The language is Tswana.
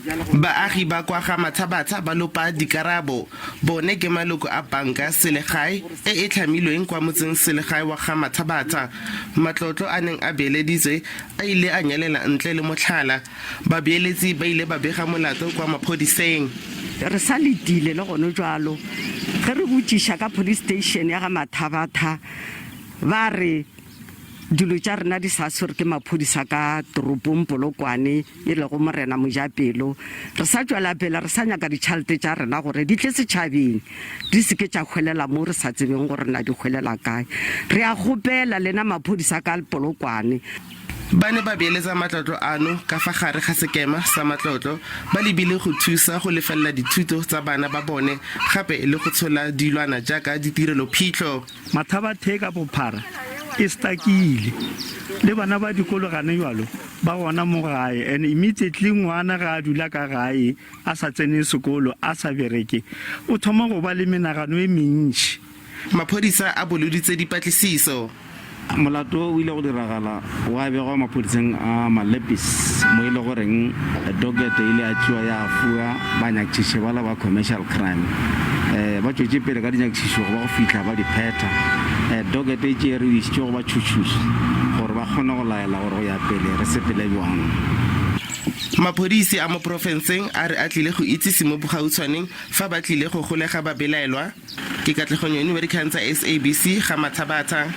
Baagi ba kwa ga Mathabatha ba lopa dikarabo. Bone ke maloko a banka selegae e e tlhamilweng kwa motseng selegae wa ga Mathabatha. Matlotlo a neng a beeleditswe a ile a nyelela ntle le motlhala. Babeeletsi ba ile ba bega molato kwa maphodiseng. Re sa letile le gone jwalo. Ge re botšiša ka police station ya ga Mathabatha ba re dilo tša rena di sa swere ke maphodisa ka toropong Polokwane e lego Morena Mojapelo. Re sa tšwela pele re sa nyaka ditšhelete tša rena gore di tle setšhabeng di se ke tša hwelela mo re sa tsebeng gore na di hwelela kae. Re a kgopela lena maphodisa ka Polokwane. Ba ne ba beeletsa matlotlo ano ka fa gare ga sekema sa matlotlo ba lebile go thusa go lefelela dithuto tsa bana ba bone gape le go tshola dilwana jaaka ditirelo phitlho. Mathabathe ka bophara e stakile le bana ba dikolo gane jwalo ba gona mo gae and immediately ngwana ga a dula ka gae a sa tsene sekolo a sa bereke o thoma go ba le menagano e mentši. Maphodisa a boloditse dipatlisiso. Molato o ile go diragala wa begwa maphodiseng a Malepis mo e le goreng docket e ile ya tšewa ya fuwa banyakišiši bala ba commercial crime. Ba tšwetše pele ka dinyakišišo go ba go fihla ba di phetha. Docket e tšere e išitšwe go batšhotšhoši gore ba kgone go laela gore go ya pele re sepele bjang. Maphodisi a mo profenseng a re a tlile go itsise mo bogautshwaneng fa ba tlile go golega babelaelwa. Ke Katlego Nyoni wa dikgang tsa SABC, ga Mathabatha.